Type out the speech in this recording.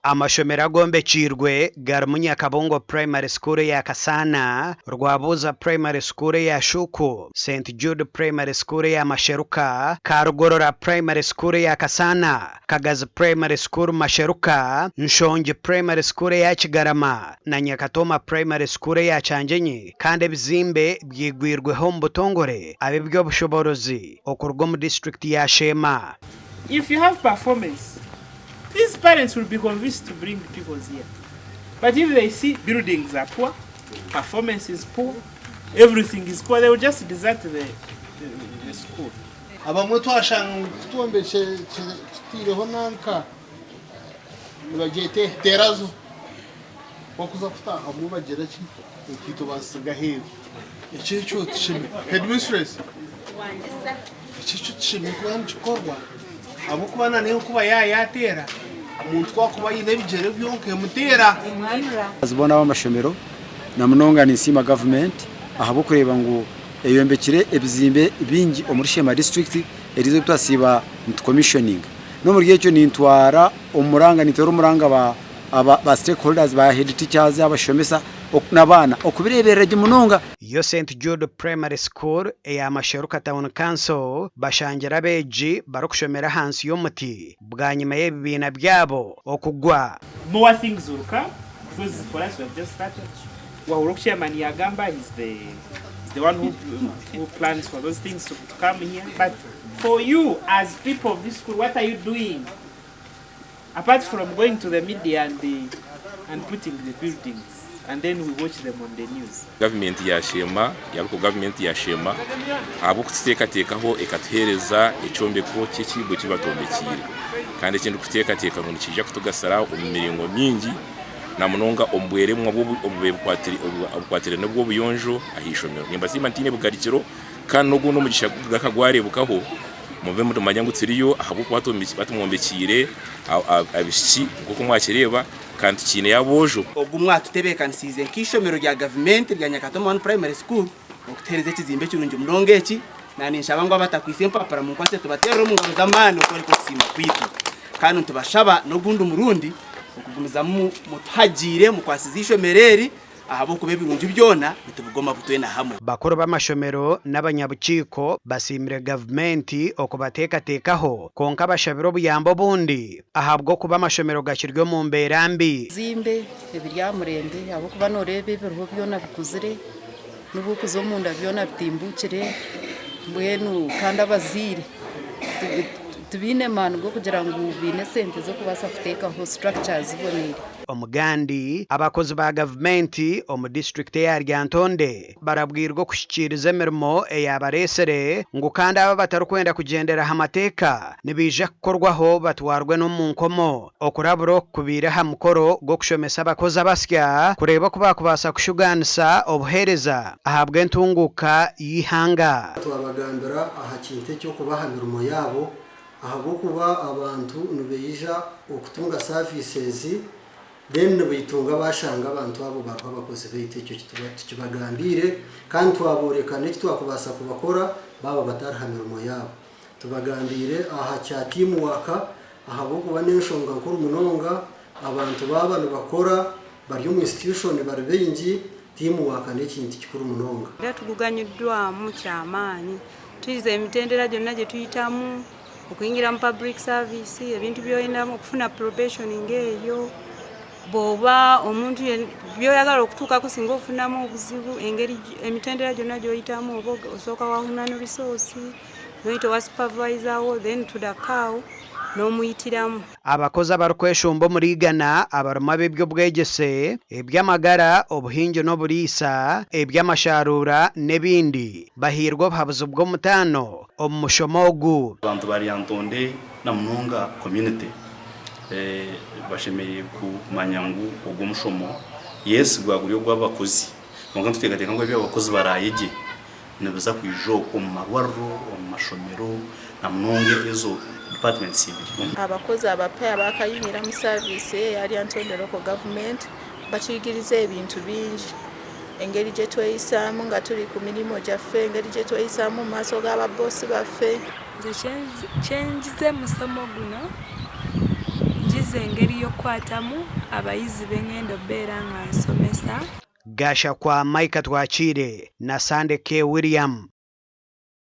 Amashomero agombekiirwe garimu Nyakabungo Primary School eya Kasaana, Rwabuuza Primary School eya Shuuku, St Jude Primary School eya Masheruka, Karugorora Primary School eya Kasaana, Kagazi Primary School Masheruka, Nshongi Primary School eya Kigarama na Nyakatooma Primary School eya Kyangyenyi kandi ebizimbe byigwirweho omu butongore ab'eby'obushoboorozi okuruga omu disiturikiti ya Sheema. If you have performance these parents will be convinced to bring pupils here but if they see buildings are poor, performance is poor, everything is poor they will just desert the, the, the school. Abamwe twashanga ngu titwombekire tutaireho nanka nibagyeta terazo wakuza kutahamu bagira ki enkaito bazisiga aheeru ekyo ekyo headmistress Eki ekyo kishemereire kuba nikikorwa ahabw'okuba na n'enkuba yaaba yaateera, omuntu ku akuba aine ebigyere byonka emuteera. Abakozi boona ab'amashomero na munonga ninsiima gavumenti ahabw'okureeba ngu eyombekire ebizimbe bingi omuri Sheema disiturikiti eriizooba ebi twasiiba nitu komishoninga. N'omuri ekyo nintwara omuranga ninteera omuranga ba stakeholders ba head teachers, abashomesa n'abaana okubireeberera gye munonga. Yo St Jude Primary School eya Masheruka Town Council bashangire abeegi barikushomera ahansi y'omuti bwanyima y'ebibiina byabo okugwa. More things will come because for us we have just started. Wahurira oku chairman yagamba he's the, he's the one who, who plans for those things to, to come here but for you as people of this school what are you doing apart from going to the media and, the, and putting the buildings and then we watch them on the news. Gavumenti ya Sheema yaruko Gavumenti ya Sheema ahabw'okututeekateekaho ekatuheereza ekyombeko ky'ekigo eki batombekyeire kandi eki ndikuteekateeka ngu nikiija kutugasira omu miringo mingi na munonga omu bweremwa obukwatiraine bw'obuyonjo aha ishomero. Nimbasiima ntaine bugarukiro kandi n'ogundi omugisha gukaba gwareebekaho Mube nitumanya ngu turiyo ahabw'okuba batumwombekiire abaishiki nk'oku mwakireeba kandi tukiineyo aboojo. Ogu mwatutebeekanisiize nk'eishomero rya gavumenti rya Nyakatoma One Primary School okutuheereza ekizimbe ekirungi munonga eki. Na ninshaba ngu abatakwitse empapura munkwatse tubateerere omu ngaro z'amaani okworeka okusiima kwaitu. Kandi nitubashaba n'ogundi murundi okugumizamu mutuhagiire mukwasize eishomero eri Ahabw'okuba ebirungi byona nitubigoma butwena hamwe. Bakuru b'amashomero n'abanyabukiiko basiimire gavumenti okubateekateekaho kwonka bashabire obuyambi obundi ahabw'okuba amashomero gakiri omu mbeera mbi. Bizimbe ebiri aha murembe ahabw'okuba nooreeba ebiriho byona bikuzire, n'obu orikuza omunda byona bitimbukire mbwenu kandi abazaire tibaine maani g'okugira ngu baine esente z'okubaasa kuteekaho structures ziboneire. Omugandi, abakozi ba gavumenti omu disiturikiti eya Lyantonde barabwirwe okuhikiiriza emirimo eyabareetsire ngu kandi abo abatarikwenda kugyendera aha mateeka nibaija kukorwaho batwarwe n'omu nkomo. Okurabura oku kubaire aha mukoro gw'okushomesa abakozi abasya kureeba oku baakubaasa kushugaanisa obuheereza ahabw'entunguuka y'eihanga. Twabagambira aha kintu eky'okuba aha mirimo yaabo Ahabw'okuba abantu nibaija okutunga services then nibaitunga bashanga abantu abo bariho abakozi baitu ekyo tukibagambiire kandi twaboreka n'eki twakubaasa kubakora baaba batari ha mirimo yaabo. Tubagambiire aha kya team work ahabw'okuba n'enshonga nkuru munonga abantu baaba nibakora bari omu institution bari baingi team work n'ekintu kikuru munonga. Era tuguganyuddwamu kyamaanyi. Tuyize emitendera gyonna gye tuyitamu okuyingira mu public service, ebintu by'olina okufuna probation ng'eyo, bw'oba omuntu by'oyagala okutuukako singa ofunamu obuzibu engeri emitendera gyonna gy'oyitamu oba osooka wa human resource, n'oyita owa supervisor wo then to the cow n'omuyitiramu. Abakozi abarikweshumba omuri igana abarimu ab'eby'obwegyese, eby'amagara, obuhingi n'oburiisa, eby'amasharuura n'ebindi bahairwe obuhabuzi bw'omutaano omu mushomo ogu. Abantu ba Lyantonde na munonga community bashemereire kumanya ngu ogu omushomo yes gwaba guri ogw'abakozi kwonka nituteekateeka ngu ebi abakozi baraayegye nibiza kwija okwo omu marwariro, omu mashomero na munonga ezo departments ibiri. Abakozi abapya abakayingira omu service eya Lyantonde Local Government batuyigirize ebintu bingi, engeri gyetweyisaamu nga turi ku mirimo gyaffe, engeri gyetweyisaamu omu maaso ga ba boss baffe. Nze kyenjize omu musomo guno, njize engeri by'okukwatamu abayizi b'engenda okubeera nga nsomesa. Gashakwa Micah Twakiire na Sande K. William.